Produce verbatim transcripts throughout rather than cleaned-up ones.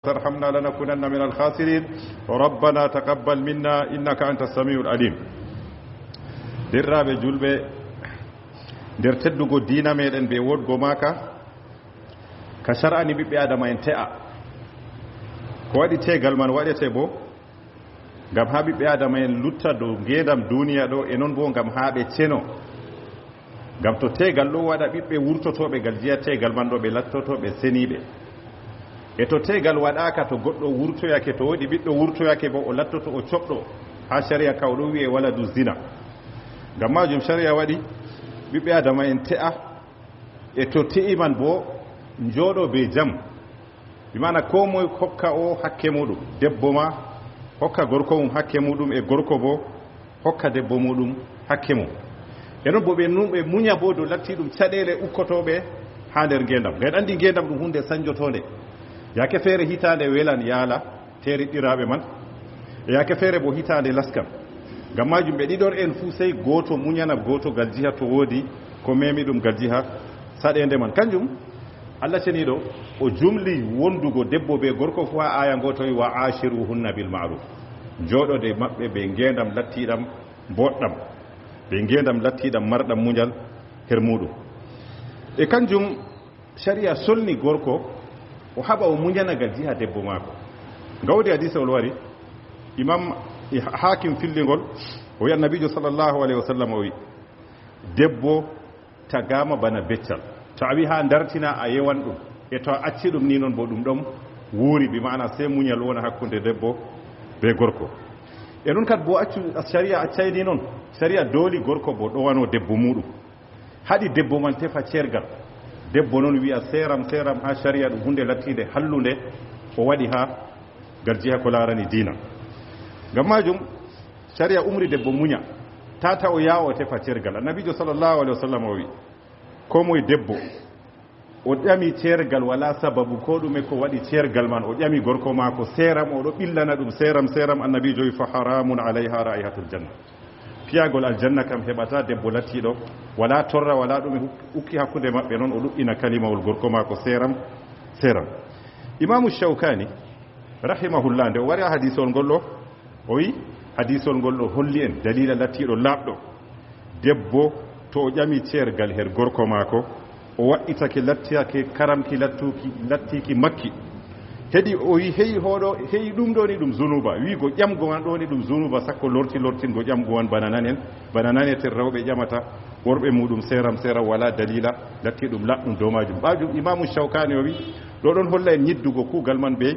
ترحمنا لنكونن من الخاسرين. ربنا تقبل منا إنك أنت السميع العليم. Deerɗiraaɓe juulɓe, nder teddugo diina meɗen bee woɗgo maaka, ka shar'ani ɓiɓɓe Aadama en te'a. Ko waɗi teegal man waɗete boo? Ngam haa ɓiɓɓe Aadama en lutta dow ngeendam duniya ɗo, e non boo ngam haa ɓe ceno. Ngam to teegal ɗo waɗa, ɓiɓɓe wurtotooɓe ngal jiha teegal man ɗo, ɓe lattoto ɓe seniiɓe. E to teegal waɗaaka, to goɗɗo wurtoyake, to woodi ɓiɗɗo wurtoyake boo, o lattoto o coɓɗo. Haa shari'a ka o ɗon wi'e waladu zina. Ngam maajum shari'a waɗi ɓiɓɓe Aadama en te'a, e to te'i man boo njooɗo bee jam. Bi maana koo moy hokka o hakke muuɗum, debbo ma hokka gorko mum hakke muuɗum, e gorko boo hokka debbo muuɗum hakke mum. E non boo ɓe nu-, ɓe munya boo dow lattiiɗum caɗeele ukkotooɓe haa nder ngeendam. Ngam en anndi ngeendam ɗum huunde sanjotoonde. Yaake feere hitaande welan yaala, teeriɗɗiraaɓe man, e yaake feere boo hitaande laskan. Ngam maajum ɓe ɗiɗon en fuu sey gooto munyana gooto ngal jiha to woodi ko memi ɗum ngal jiha saɗeende man. Kanjum Allah Ceniiɗo o jumli wondugo debbo bee gorko fuu haa aaya ngooto, wi, "Wa aashiruhunna bil ma'ruf." Jooɗoode maɓɓe bee ngeendam lattiiɗam mboɗɗam, bee ngeendam lattiiɗam marɗam munyal her muuɗum. E kanjum shari'a solni gorko o haɓa o munyana ngal jiha debbo maako. Ngam woodi hadiisawol wari, Imam Haakim filli ngol, o wi Annabiijo sallallahu alayhi wa sallam o wi, "Debbo tagaama bana beccal. To a wi haa dartina a yewan ɗum. E to a acci ɗum ni non boo ɗum ɗon wuuri, bi maana sey munyal wona hakkunde debbo bee gorko." E non kadi boo accu, shari'a accay ni non. Shari'a dooli gorko boo ɗowano debbo muuɗum. Haɗi debbo man tefa ceergal. Debbo non wi'a, "Seeram, seeram," haa shari'a ɗum huunde lattiinde hallunde o waɗi haa ngal jiha ko laarani diina. Ngam maajum shari'a umri debbo munya, tata o yaha o tefa ceergal. Annabiijo sallallahu alayhi wa sallam o wi, "Koo moy debbo o ƴami ceergal walaa sababu koo ɗume ko waɗi ceergal man, o ƴami gorko maako seeram, o ɗo ɓillana ɗum seeram, seeram," Annabiijo wi, "Fa haramun alayha raihatul janna." Piyagol aljanna kam heɓataa debbo lattiiɗo walaa torra, walaa ɗume huk-, ukki hakkunde maɓɓe, non o ɗuɗɗina kalimawol gorko maako seeram, seeram. Imaamu Shawkaani, rahimahullah, nde o wari haa hadiisol ngol ɗo, o wi, hadiisol ngol ɗo holli en daliila lattiiɗo laaɓɗo. Debbo to o ƴami ceergal her gorko maako, o waɗɗitake, lattiyake karamki lattuki, lattiki makki. Heɗi o wi, "Heyi hoɗo, heyi ɗum ɗo ni ɗum zunuba." Wiigo ƴamgo man ɗo ni ɗum zunuba, sakko lorti lortingo ƴamgo man bana nanen, bana naneten rewɓe ƴamata worɓe muuɗum seeram seeram, walaa daliila latti ɗum laaɓɗum dow maajum. Ɓaajum Imaamu Shawkaani o wi, ɗo ɗon holla en nyiddugo kuugal man bee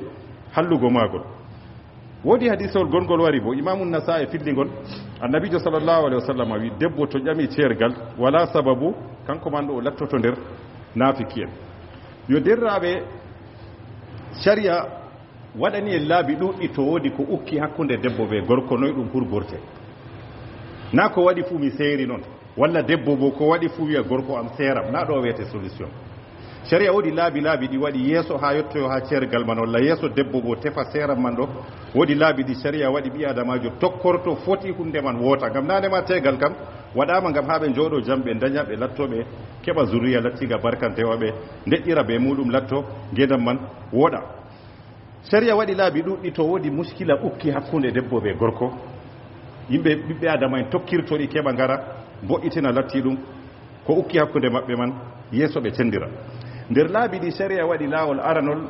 hallugo maagol. Woodi hadiisawol gongol wari bo, Imaamu Nasaa'i filli ngol, Annabiijo sallallahu alaihi wasallam wi, debbo to ƴami ceergal, walaa sababu, kanko man ɗo o lattoto nder naafiki'en. Yo derraaɓe, sariya waɗani en laabi ɗuuɗɗi to woodi ko ukki hakkunde debbo be gorko, noy ɗum hurgorte. Naa ko waɗi fuu mi seeri non. Walla debbo bo ko waɗi fuu wi'a gorko am seeram, naa ɗo wiyete solution. Sariya woodi laabi laabi ɗi waɗi yeeso haa yottoyo haa ceergal man, walla yeeso debbo bo tefa seeram man ɗo. Woodi laabi ɗi sariya waɗi ɓii adamaajo tokkorto foti hunde man woota. Ngam naane ma teegal kam waɗaama ngam haa ɓe njooɗo jam, ɓe ndanya, ɓe latto, ɓe keɓa zurriya lattiga barkantewa, ɓe ndeƴƴira be muuɗum, latto ngeendam man wooɗa. Sariya waɗi laabi ɗuuɗɗi to woodi muskila ukki hakkunde debbo be gorko. Yimɓe, ɓiɓɓe Adama en tokkirto ɗi keɓa ngara mbo'itina latti ɗum ko ukki hakkunde maɓɓe man yeeso ɓe cendira. Nder laabi ɗi sariya waɗi laawol aranol,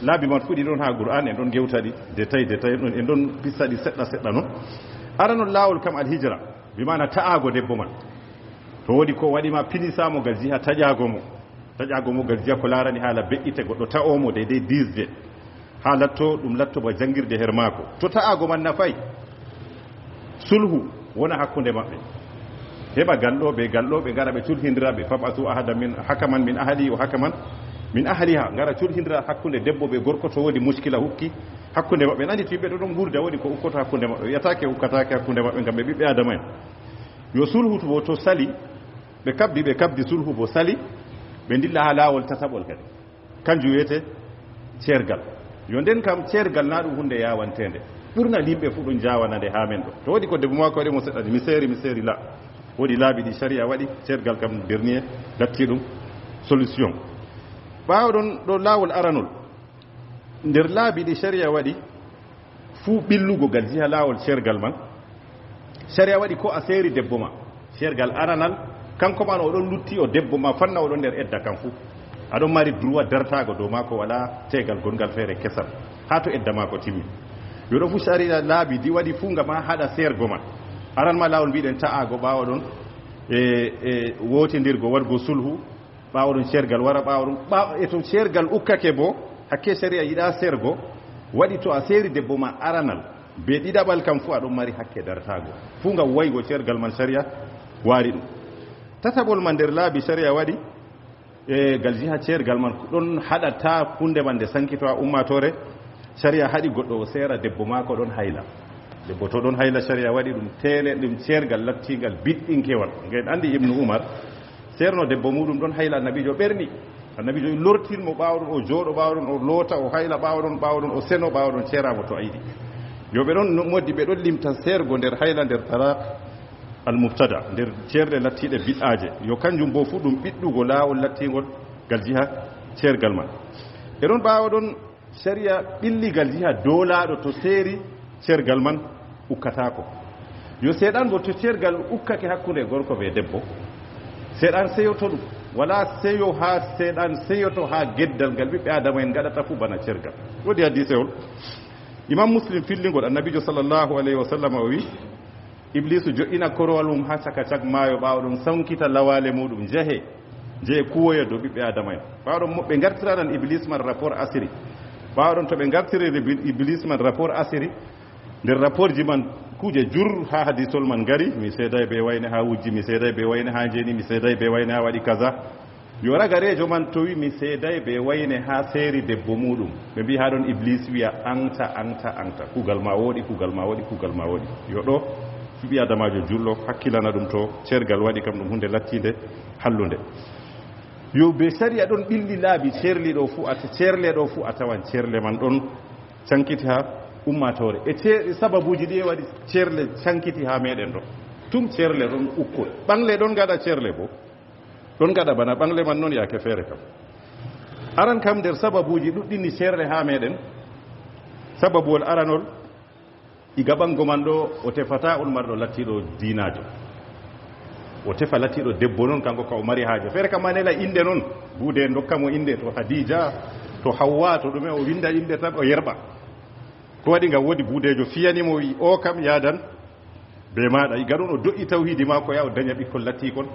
laabi man fuɗi ɗon haa Qur'an, en ɗon gewta ɗi detay detay, en ɗon, en ɗon pissa ɗi seɗɗa seɗɗa non. Aranol laawol kam alhijra, bi maana ta'aago debbo man. To woodi ko waɗi ma, pinisa mo ngal jiha taƴaago mo. Taƴaago mo ngal jiha ko laarani haala be'itte, goɗɗo ta'o mo deydey disde. Haa latto, ɗum latto ba janngirde her maako. To ta'aago man nafay, sulhu wona hakkunde maɓɓe. Heɓa galɗo be galɗo, ɓe ngara ɓe culhindira, ɓe fab'asu ahadan min, hakaman min ahli wa hakaman min ahliha. Ngara culhindira hakkunde debbo be gorko to woodi muskila hukki hakkunde maɓɓe. En anndi to yimɓe ɗo ɗon ngurda, woodi ko ukkoto hakkunde maɓɓe. Wiyataake ukkataake hakkunde maɓɓe ngam ɓe ɓiɓɓe Adama en. Yo sulhu to, to sali, ɓe kabdi, ɓe kabdi sulhu bo sali, ɓe ndilla haa laawol tataɓol kadi. Kanjum wiyete ceergal. Yo nden kam ceergal na ɗum hunde yaawanteende. Ɓurnal yimɓe fuu ɗum jaawana nde haa men ɗo. To woodi ko debbo maako waɗi mo seɗɗa ni, mi seeri, mi seeri la. Woodi laabi ɗi sariya waɗi, ceergal kam dernier latti ɗum solution. Ɓaawo ɗon ɗo laawol aranol. Nder laabi ɗi sharia waɗi, fuu ɓillugo ngal jiha laawol ceergal man, sharia waɗi ko a seeri debbo ma, ceergal aranal, kanko man o ɗon lutti o debbo ma fanna o ɗon nder edda kan fuu. A ɗon mari droit dartaago dow maako, walaa teegal gonngal feere kesal, haa to edda maako timmi. Yo ɗo fuu sharia laabi ɗi waɗi fuu ngam haa haɗa seergo ma. Aran ma laawol mbiɗen ta'aago ɓaawo ɗon, e, e wootindirgo waɗgo sulhu, ɓaawo ɗon ceergal wara, ɓaawo ɗon, ɓaawo, e to ceergal ukkake bo, hakke sharia yiɗa seergo, waɗi to a seeri debbo ma aranal, be ɗiɗaɓal kam fuu a ɗon mari hakke dartaago. Fuu ngam waygo ceergal man sharia waari ɗum. Tataɓol man nder laabi sharia waɗi, e ngal jiha ceergal man ɗon haɗa ta huunde man nde sankito haa ummaatoore, sharia haɗi goɗɗo o seera debbo maako ɗon hayla. Debbo to ɗon hayla, sharia waɗi ɗum teele, ɗum ceergal lattiingal biɗɗinkewal. Ngen anndi Ibnu Umar seerno debbo muuɗum ɗon hayla, Annabiijo ɓerni. Annabiijo lortin mo ɓaawo ɗon, o jooɗo ɓaawo ɗon, o loota, o hayla ɓaawo ɗon, ɓaawo ɗon, o seno ɓaawo ɗon, ceera mo to a yiɗi. Yo ɓe ɗon no-, moddi, ɓe ɗon limta seergo nder hayla, nder talaq al-mubtada, nder ceerle lattiiɗe biɗɗaaje. Yo kanjum bo fuu ɗum ɓiɗɗugo laawol lattiingol ngal jiha ceergal man. E ɗon ɓaawo ɗon, sharia ɓilli ngal jiha doolaaɗo to seeri ceergal man ukkataako. Yo seeɗan bo to ceergal ukkake hakkunde gorko be debbo, seeɗan seyoto ɗum. Walaa seyo haa seeɗan seyoto haa geddal ngal ɓiɓɓe Aadama en ngaɗata fuu bana ceergal. Woodi hadiisewol Imam Muslim fillingol, Annabiijo sallallahu alayhi wa sallam o wi, Ibliisu jo'ina korowal mum haa caka cak maayo, ɓaawo ɗon sankita lawaale muuɗum, "Njehe, njehe kuwoya dow ɓiɓɓe Aadama en." Ɓaawo ɗon mo-, ɓe ngartiranan Ibliis man rapport asiri. Ɓaawo ɗon to ɓe ngartiriri Bil-, Ibliis man rapport asiri, nder rapportji man kuuje jur haa hadiisol man ngari, "Mi seeday be wayne haa wujji, mi seeday be wayne haa njeeni, mi seeday be wayne haa waɗi kaza." Yo ragareejo man towi, "Mi seeday be wayne haa seeri debbo muuɗum." Ɓe mbi'i haa ɗon Ibliis wi'a, "Aŋta, aŋta, aŋta. Kuugal ma wooɗi, kuugal ma wooɗi, kuugal ma wooɗi." Yo ɗo, fii ɓii Aadamaajo julɗo hakkilana ɗum to ceergal waɗi kam ɗum huunde lattiinde hallunde. Yo be sariya ɗon ɓilli laabi ceerli ɗo fuu, a ta-, ceerle ɗo fuu, a tawan ceerle man ɗon cankiti haa ummaatoore. E ce-, sababuuji ɗi e waɗi ceerle cankiti haa meeɗen ɗo. Tum ceerle ɗon ukko. Ɓaŋle ɗon ngaɗa ceerle bo. Ɗon ngaɗa bana ɓaŋle man non yaake feere kam. Aran kam nder sababuuji ɗuɗɗini ceerle haa meeɗen. Sababuwol aranol, iga ɓaŋgo man ɗo, o tefata on marɗo lattiiɗo diinaajo. O tefa lattiiɗo debbo non, kanko ka o mari haaje. Feere kam ma nela innde non, buude en ndokka mo innde, to Hadiija, to Hawwa, to ɗume, o winnda innde tan, o yerɓa. Ko waɗi ngam woodi buudeejo fiyani mo, wi'i, "O kam yaadan be maaɗa." Iga ɗon o do'i tawhiidi maako, yaa o daña ɓikkon lattiikon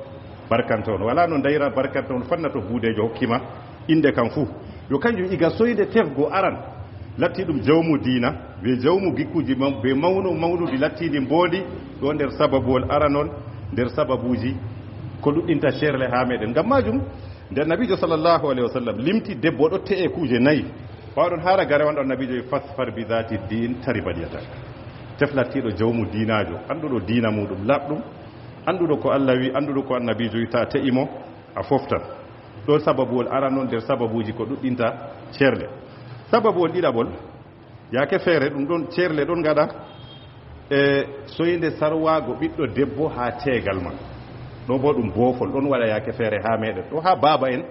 barkanta on. Walaa no ndayra barkanta on fanna to buudeejo hokki ma innde kam fuu. Yo kanjum iga soyde tefgo aran latti ɗum jawmu diina, be jawmu gikkuuji mam-, be mawnu-, mawnuɗi lattiindi mboondi, ɗo nder sababuwol aranol, nder sababuuji ko ɗuɗɗinta ceerle haa meeɗen. Ngam maajum, nde Annabiijo sallallahu alaihi wasallam limti debbo ɗo te'e kuuje nayi, ɓaawo ɗon haa ragare wonɗo Annabiijo wi, "Fasfar bi zaati diin taribat yadak." Tef lattiiɗo jawmu diinaajo, annduɗo diina muuɗum laaɓɗum, annduɗo ko Allah wi, annduɗo ko Annabiijo wi, ta te'i mo, a foftan. Ɗo sababuwol aranol nder sababuuji ko ɗuɗɗinta ceerle. Sababuwol ɗiɗaɓol, yaake feere ɗum ɗon ceerle ɗon ngaɗa e soynde sarwaago ɓiɗɗo debbo haa teegal man. Ɗo bo ɗum boofol ɗon waɗa yaake feere haa meeɗen. Ɗo haa baaba en,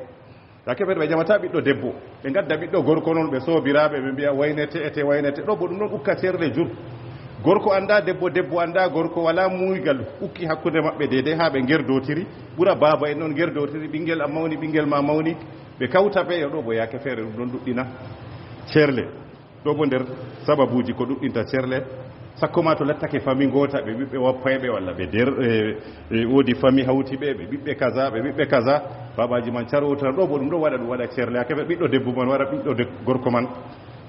yaake feere ɓe ƴamata ɓiɗɗo debbo. Ɓe ngadda ɓiɗɗo gorko non, ɓe soobiraaɓe, ɓe mbi'a, "Waynete, ete, waynete." Ɗo bo ɗum ɗon ukka ceerle jur. Gorko annda debbo, debbo annda gorko, walaa muuygal ukki hakkunde maɓɓe deydey haa ɓe ngerdotiri. Ɓura baaba en non ngerdotiri, ɓinngel am mawni, ɓinngel ma mawni. Ɓe kawta ɓe, yo ɗo bo yaake feere ɗum ɗon ɗuɗɗina ceerle. Ɗo bo nder sababuuji ko ɗuɗɗinta ceerle, sakko ma to lattake fami ngoota, ɓe ɓiɓɓe wappayɓe walla ɓe der-, e, e, woodi fami hawti ɓe, ɓe ɓiɓɓe kaza, ɓe ɓiɓɓe kaza, baabaaji man carwotira. Ɗo bo ɗum ɗo waɗa, ɗum waɗa ceerle. Yaake feere ɓiɗɗo debbo man wara, ɓiɗɗo de-, gorko man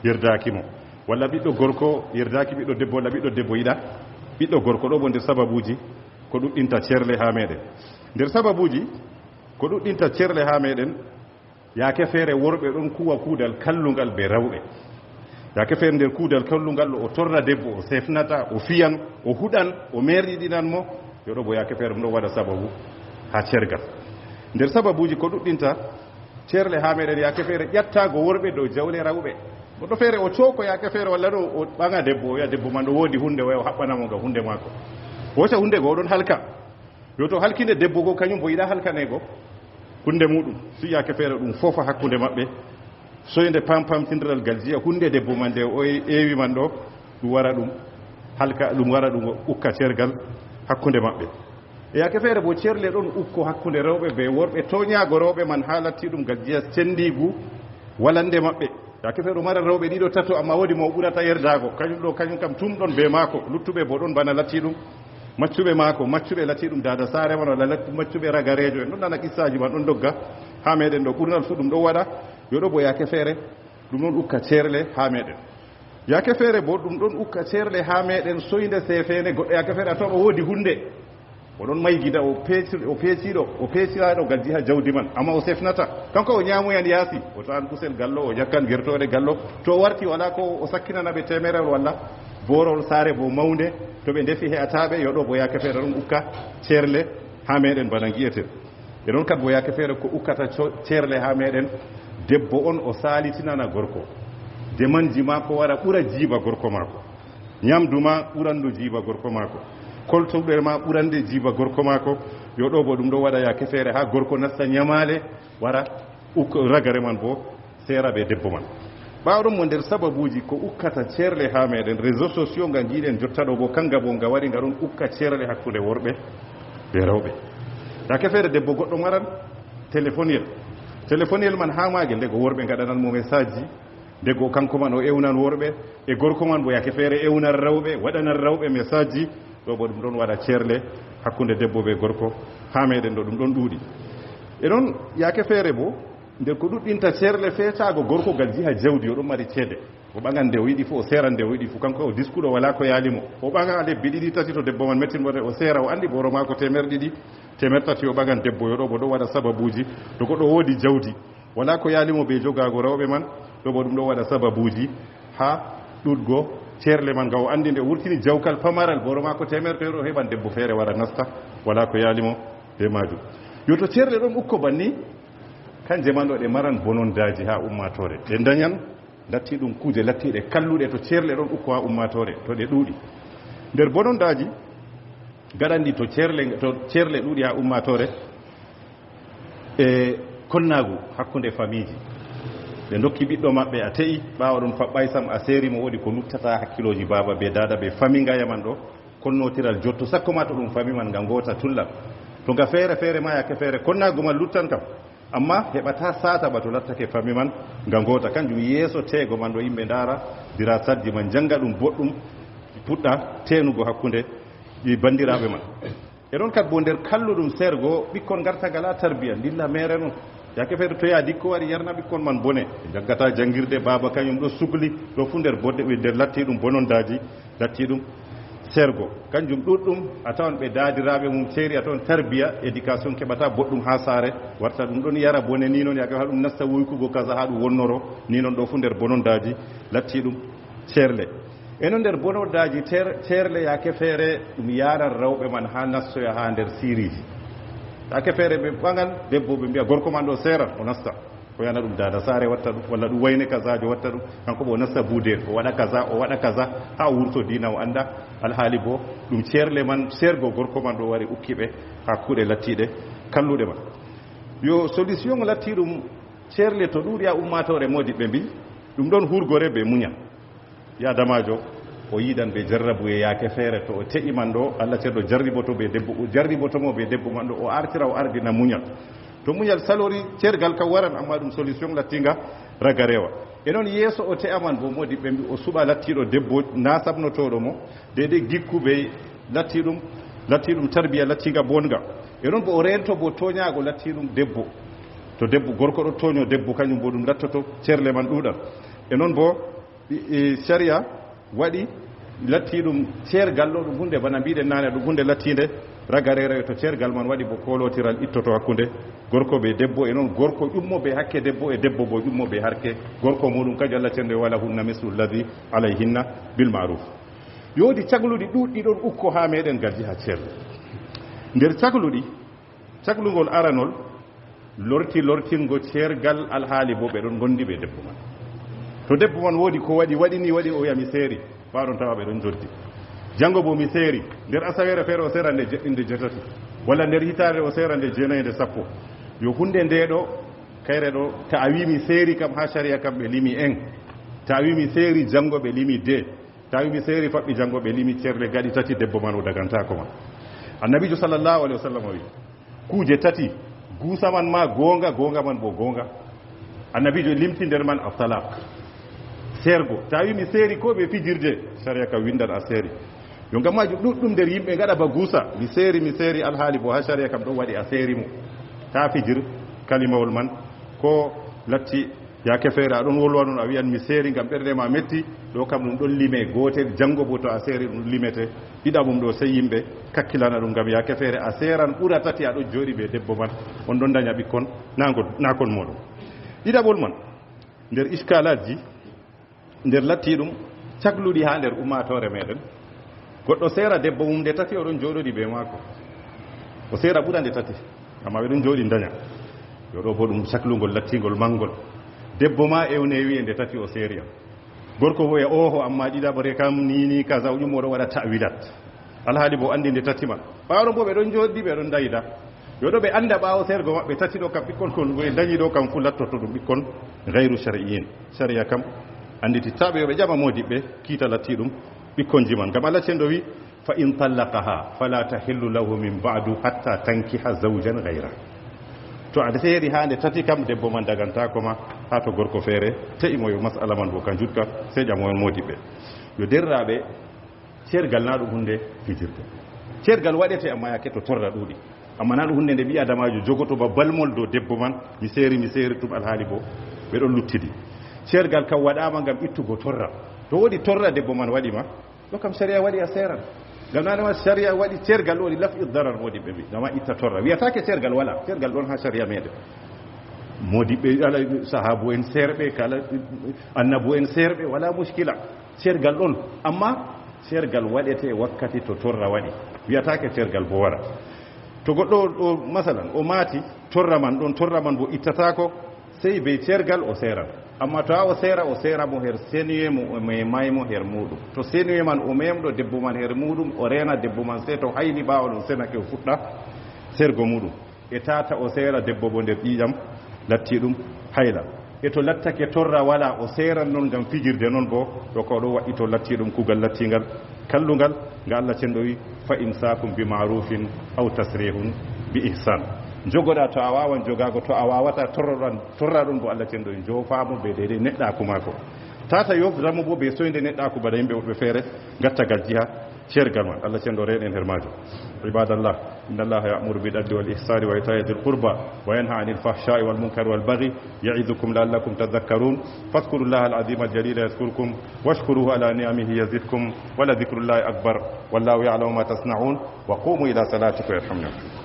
yerdaaki mo. Walla ɓiɗɗo gorko yerdaaki ɓiɗɗo debbo, walla ɓiɗɗo debbo yiɗa ɓiɗɗo gorko. Ɗo bo nder sababuuji ko ɗuɗɗinta ceerle haa meeɗen. Nder sababuuji ko ɗuɗɗinta ceerle haa meeɗen, yaake feere worɓe ɗon kuwa kuudal kallungal be rewɓe. Yaake feere nder kuudal kallungal ɗo, o torna debbo, o sefnata, o fiyan, o huɗan, o meerɗiɗinan mo. Yo ɗo bo yaake feere ɗum ɗo waɗa sababu haa ceergal. Nder sababuuji ko ɗuɗɗinta ceerle haa meeɗen, yaake feere ƴattaago worɓe dow jawle rewɓe. Goɗɗo feere o cooko yaake feere, walla ɗo o ɓaŋa debbo, o wi'a debbo man ɗo woodi huunde, o yaha o haɓɓana mo ngam huunde maako. O hooca huunde go, o ɗon halka. Yo to halkinde debbo go, kañum bo yiɗa halkaneego huunde muuɗum. Si yaake feere ɗum foofa hakkunde maɓɓe. soynde pampamtindiral ngal jiya hunnde debbo man nde o eewi man ɗo, ɗum wara ɗum halka, ɗum wara ɗum ukka ceergal hakkunde maɓɓe. E yaake feere bo, ceerle ɗon ukko hakkunde rewɓe be worɓe, tooñaago rewɓe man haa latti ɗum ngal jiya senndiigu walande maɓɓe. Yaake feere o mara rewɓe ɗiɗo tato, amma woodi mo o ɓurata yerdaago, kañum ɗo, kañum kam tum ɗon be maako, luttuɓe bo ɗon bana latti ɗum maccuɓe maako, maccuɓe latti ɗum daada saare man, walla latti maccuɓe ragareejo. En ɗon nana qissaaji man ɗon dogga haa meɗen ɗo, ɓurnal fuu ɗum ɗon waɗa, yo ɗo bo yaake feere ɗum ɗon ukka ceerle haa meɗen. Yaake feere bo, ɗum ɗon ukka ceerle haa meɗen, soynde seefeende, goɗɗo yaake feere a tawan o woodi hunnde. O ɗon mahi gida, o peecir-, o peeciiɗo, o peeciraaɗo ngal jiha jawdi man, amma o sefnata. Kanko o ñaamoyan yaasi, o tawan kusel gallo, o ƴakkan gertooɗe gallo. To o warti, wala ko o sakkinana ɓe teemerewol walla boorol saare bo mawnde. To ɓe ndefi he'ataa ɓe, yo ɗo bo yaake feere ɗon ukka ceerle haa meɗen bana ngi'eten. E ɗon kadi bo yaake feere ko ukkata co-, ceerle haa meɗen, debbo on o saalitinana gorko. Demanji maako wara ɓura jiiba gorko maako. Ñamdu ma ɓurandu jiiba gorko maako. Koltuɗe ma ɓurande jiiba gorko maako. Yo ɗo bo ɗum ɗo waɗa yaake feere haa gorko nasta ñamaale, wara ukko ragare man bo seera be debbo man. Ɓaawo ɗon mo nder sababuuji ko ukkata ceerle haa meɗen, réseaux sociaux nga ngiɗen jotta ɗo bo, kanga bo nga wari nga ɗon ukka ceerle hakkunde worɓe be rewɓe. Yaake feere debbo goɗɗo maran téléphoniel. Téléphoniel man haa maagel, ndego worɓe ngaɗanan mo message ji, ndego kanko man o ewnan worɓe, e gorko man bo yaake feere ewnan rewɓe, waɗanan rewɓe message ji. Ɗo bo ɗum ɗon waɗa ceerle hakkunde debbo be gorko, haa meɗen ɗo ɗum ɗon ɗuuɗi. E ɗon yaake feere bo, nder ko ɗuɗɗinta ceerle, feetaago gorko ngal jiha jawdi, o ɗon mari ceede. O ɓaŋan nde o yiɗi fu, o seeran nde o yiɗi fu, kanko o diskuɗo, wala ko yaali mo. O ɓaŋa lebbi ɗiɗi, tati to debbo man mettinoto, o seera, o anndi booro maako teemerɗe ɗiɗi, teemerɗe tati, o ɓaŋan debbo, yo ɗo bo ɗo waɗa sababuuji. To goɗɗo woodi jawdi, wala ko yaali mo be jogaago rewɓe man, ɗo bo ɗum ɗo waɗa sababuuji haa ɗuɗgo ceerle man. Ngam o anndi nde o wurtini jawkal pamaral, booro maako teemerɗe, o heɓan debbo feere wara nasta, wala ko yaali mo be maajum. Yo to ceerle ɗon ukko banni, kanje man ɗo ɗe maran bonondaaji haa ummaatoore. Ɗe ndañan latti ɗum kuuje lattiiɗe kalluɗe to ceerle ɗon ukko haa ummaatoore, to ɗe ɗuuɗi. Nder bonondaaji gaɗanɗi to ceerle, to ceerle ɗuuɗi haa ummaatoore, e konnaagu hakkunde famiiji. Ɓe ndokki ɓiɗɗo maɓɓe, a te'i, ɓaawo ɗum faɓɓay sam, a seeri mo, woodi ko luttata hakkilooji baaba be daada be fami ngaya man ɗo, konnootiral jotto, sakko ma to ɗum fami man nga ngoota tullal. To nga feere feere ma yaake feere, konnaagu man luttan kam. Amma heɓata saata ba to lattake fami man nga ngoota. Kanjum yeeso teego man ɗo yimɓe ndaara dirasatji man, njannga ɗum boɗɗum, puɗɗa teenugo hakkunde ɗi banndiraaɓe man. E ɗon kadi bo nder kalluɗum seergo, ɓikkon ngarta ngala tarbiya, ndilla meere non. Yaake feere to yaa dikko wari yarna ɓikkon man bone, ɓe njaggata janngirde, baaba kañum ɗo sukli, ɗo fu nder bodde, nder latti ɗum bonondaaji, latti ɗum seergo. Kanjum ɗuɗɗum, a tawan ɓe daadiraaɓe mum ceeri, a tawan tarbiya, éducation keɓata boɗɗum haa saare, warta ɗum ɗon yara bone, ni non yaake haa ɗum nasta woykugo kaza, haa ɗum wonnoro, ni non ɗo fu nder bonondaaji, latti ɗum ceerle. E non nder bonondaaji teer-, ceerle yaake feere, ɗum yaaran rewɓe man haa nastoya haa nder siiriiji. Yaake feere ɓe ɓaŋan debbo, ɓe mbi'a gorko man ɗo seeran, o nasta. O yana ɗum daada saare watta ɗum, walla ɗum wayne kazaajo watta ɗum, kanko bo o nasta buudeer, o waɗa kaza, o waɗa kaza, haa o wurto diina, o annda alhaali bo ɗum ceerle man, seergo gorko man ɗo wari ukki ɓe haa kuuɗe lattiiɗe kalluɗe man. Yo solution latti ɗum ceerle to ɗuuɗi haa ummaatoore, moodiɓɓe mbi, ɗum ɗon hurgore be muñal. Ɓii Aadamaajo, o yiidan be jarrabuye yaake feere, to o te'i man ɗo, Allah ceerɗo jarriboto be debbo, o jarriboto mo be debbo man ɗo, o artira, o ardina muñal. To muñal salori, ceergal kam waran, amma ɗum solution lattinga ragarewa. E non yeeso o te'a man bo, moodiɓɓe mbi, o suɓa lattiiɗo debbo na sabnotooɗo mo, deydey gikku be latti ɗum, latti ɗum tarbiya lattinga bonga. E non bo o reento bo tooñaago latti ɗum debbo. To debbo, gorko ɗo tooño debbo, kañum bo ɗum lattoto, ceerle man ɗuuɗan. E non bo, e, e, sariya waɗi latti ɗum ceergal ɗo, ɗum hunde bana mbiɗen naane, ɗum hunde lattiinde ragareere. To ceergal man waɗi bo koolootiral ittoto hakkunde gorko be debbo, e non gorko ƴummo be hakke debbo, e debbo bo ƴummo be hakke gorko muɗum. Kañum Allah ceerɗo wala hunna mislu alladhi alayhinna bil ma'ruf. Yo woodi cagluɗi ɗuuɗɗi ɗon ukko haa meɗen ngal jiha ceerle. Nder cagluɗi, caglungol aranol, lorti lortingo ceergal alhaali bo ɓe ɗon ngondi ɓe debbo man. To debbo man woodi ko waɗi, waɗi ni waɗi, o wi'a mi seeri, ɓaaɗon tawa ɓe ɗon joddi. Janngo bo mi seeri, nder asaweere feere o seera nde je-, nde jeetati, walla nder hitaande o seera nde jeenayi, nde sappo. Yo hunde nde ɗo Kayre ɗo, ta a wi mi seeri kam, ha sariya kam ɓe limi en. Ta a wi mi seeri janngo, ɓe limi de. Ta a wi mi seeri faɓɓi janngo, ɓe limi cerle gaɗi tati, debbo man o dagantaako ma. Annabiijo sallallahu alaihi wasallam wi, kuuje tati, guusa man ma goonga, goonga man bo goonga. Annabiijo limti nder man at-talaq. Seergo. Ta a wi mi seeri ko ɓe fijirde, sariya kam windan a seeri. Yo ngam maajum ɗuɗɗum nder yimɓe ngaɗa ba guusa, mi seeri, mi seeri, alhaali bo ha sariya kam ɗon waɗi a seeri mo. Ta fijir kalimawol man, ko latti yaake feere a ɗon wolwa non a wiyan mi seeri ngam ɓernde ma metti, ɗo kam ɗum ɗon lime gootel, janngo bo to a seeri ɗum limete. Ɗiɗaɓum ɗo sey yimɓe kakkilana ɗum ngam yaake feere a seeran ɓura tati a ɗon jooɗi be debbo man, on ɗon danya ɓikkon, na ngol, na kon mooɗon. Ɗiɗaɓol man, nder iskalaji, nder latti ɗum cakluɗi ha nder ummaatoore meɗen. Goɗɗo seera debbo mum nde tati, o ɗon jooɗodi be maako. O seera ɓura nde tati, amma ɓe ɗon jooɗi danya. Yo ɗo bo ɗum caklungol lattingol mangol. Debbo ma ewne wi'e nde tati o seeri am. Gorko bo e oho, amma ɗiɗaɓre kam ni ni kaza, o ɗum o ɗo waɗa ta'wilat. Alhaali bo andi nde tati man. Ɓaawo bo ɓe ɗon jooɗi, ɓe ɗon dayda. Yo ɗo ɓe anda ɓaawo seergo maɓɓe tati ɗo kam ɓikkon kon ɓe danyi ɗo kam fu lattoto ɗum ɓikkon gairu shar'iyyin. Sariya kam andititta ɓe, yo ɓe ƴama moodiɓɓe kiita latti ɗum ɓikkonji man. Ngam Allah cenɗo wi, "Fa in tallaqaha fala tahillu lahu min ba'du hatta tankiha zawjan ghaira." To a seeri ha nde tati kam, debbo man dagantaako ma ha to gorko feere te'i mo, yo mas'ala man bo ka jutka, sey ƴamoyon moodiɓɓe. Yo derraaɓe, ceergal na ɗum hunde fijirde. Ceergal waɗete, amma yaake to torra ɗuuɗi. Amma na ɗum hunde nde ɓii adamaajo jogoto ba balmol dow debbo man, mi seeri, mi seeri tum alhaali bo ɓe ɗon luttidi. Ceergal kam waɗaama ngam ittugo torra. To woodi torra debbo man waɗi ma, ɗo kam sariya waɗi a seeran. Ngam nane ma sariya waɗi ceergal ɗo waɗi laf'i darar, moodiɓɓe mbi, ngam a itta torra. Wiyataake ceergal wala, ceergal ɗon ha sariya meɗen. Moodiɓɓe, ala sahabu en seerɓe, kala annabu en seerɓe, wala mushkila. Ceergal ɗon, amma ceergal waɗete wakkati to torra waɗi. Wiyataake ceergal bo wara. To goɗɗo o, o, masalan, o maati, torra man ɗon, torra man bo ittataako, sey be ceergal o seeran. Amma to a o seera, o seera mo her senuye mo, o memay mo her muuɗum. To senuye man o memɗo debbo man her muuɗum, o reena debbo man sey to hayni, ɓaawo ɗum senake o fuɗɗa seergo muuɗum. E tata o seera debbo bo nder ƴiiƴam latti ɗum hayla. E to lattake torra wala, o seeran non ngam fijirde non bo, ɗo ko ɗo waɗɗito latti ɗum kuugal lattingal kallungal, nga Allah cenɗo wi, "Fa imsakun bi ma'rufin aw tasrihun bi ihsan." Jogoɗa to a wawan jogaago, to a wawata torroɗan, torra ɗon bo Allah cenɗo wi, "Joofa mo be deydey neɗɗaaku maako." Tata yofra mo bo be soynde neɗɗaaku bana yimɓe woɗɓe feere, gattagal jiha, ceergal man. Allah cenɗo reen en her maajum. عباد الله، إن الله يأمر بالعدل والإحسان وإيتاء ذي القربى وينهى عن الفحشاء والمنكر والبغي يعظكم لعلكم تذكرون. فاذكروا الله العظيم الجليل يذكركم واشكروه على نعمه يزدكم ولذكر الله أكبر. والله يعلم ما تصنعون. وقوموا إلى صلاتكم يرحمني ويرحمكم.